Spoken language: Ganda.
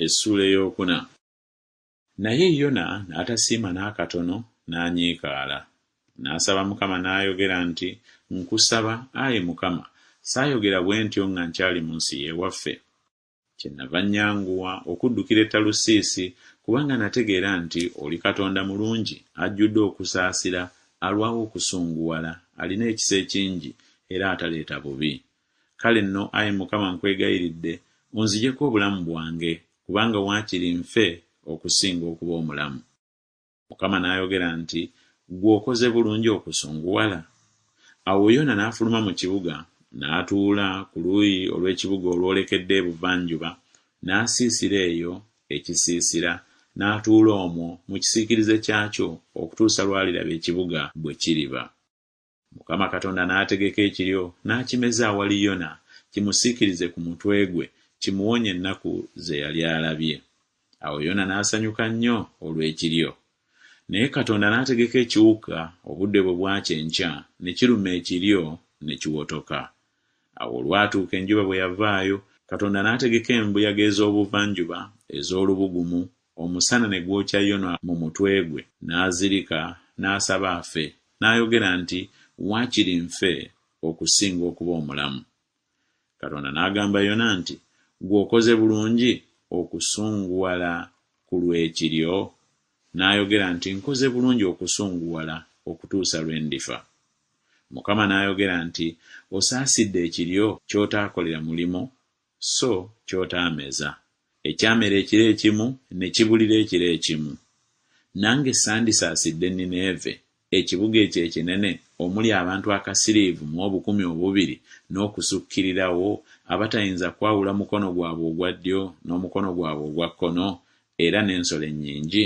Essuula ey'okuna. Naye Yona n'atasiima n'akatono, n'anyiikaala. N'asaba Mukama n'ayogera nti Nkusaba, ayi Mukama, saayogera bwe ntyo nga nkyali mu nsi y'ewaffe? Kyennava nnyanguwa okuddukira e Talusiisi, kubanga nategeera nti oli Katonda mulungi, ajjudde okusaasira, alwawo okusunguwala, alina ekisa ekingi, era ataleeta bubi. Kale nno, ayi Mukama, nkwegayiridde, onzigyeko obulamu bwange, kubanga waakiri nfe okusinga okuba omulamu. Mukama n'ayogera nti, Ggwe okoze bulungi okusunguwala? Awo Yona n'afuluma mu kibuga, n'atuula ku luuyi olw'ekibuga olwolekedde ebuvanjuba, n'asiisira eyo ekisiisira, n'atuula omwo mu kisiikirize kyakyo okutuusa lw'aliraba ekibuga bwe kiriba. Mukama Katonda n'ategeka ekiryo n'akimeza awali Yona kimusiikirize ku mutwe gwe kimuwonye ennaku ze yali alabye. Awo Yona n'asanyuka nnyo olw'ekiryo. Naye Katonda n'ategeka ekiwuka obudde bwe bwakya enkya ne kiruma ekiryo ne kiwotoka. Awo olwatuuka enjuba bwe yavaayo, Katonda n'ategeka embuyaga ez'obuvanjuba ez'olubugumu, omusana ne gwokya Yona mu mutwe gwe, n'azirika, n'asaba afe, n'ayogera nti, Waakiri nfe okusinga okuba omulamu. Katonda n'agamba Yona nti, Ggwe okoze bulungi okusunguwala ku lw'ekiryo? N'ayogera nti, Nkoze bulungi okusunguwala okutuusa lwe ndifa. Mukama n'ayogera nti, Osaasidde ekiryo ky'otaakolera mulimu, so ky'otaameza, ekyamera ekiro ekimu ne kibulira ekiro ekimu. Nange sandisaasidde Nineeve, ekibuga ekyo ekinene omuli abantu akasiriivu mu obukumi obubiri n'okusukkirirawo, abatayinza kwawula mukono gwabwe ogwa ddyo n'omukono gwabwe ogwa kkono, era n'ensolo ennyingi?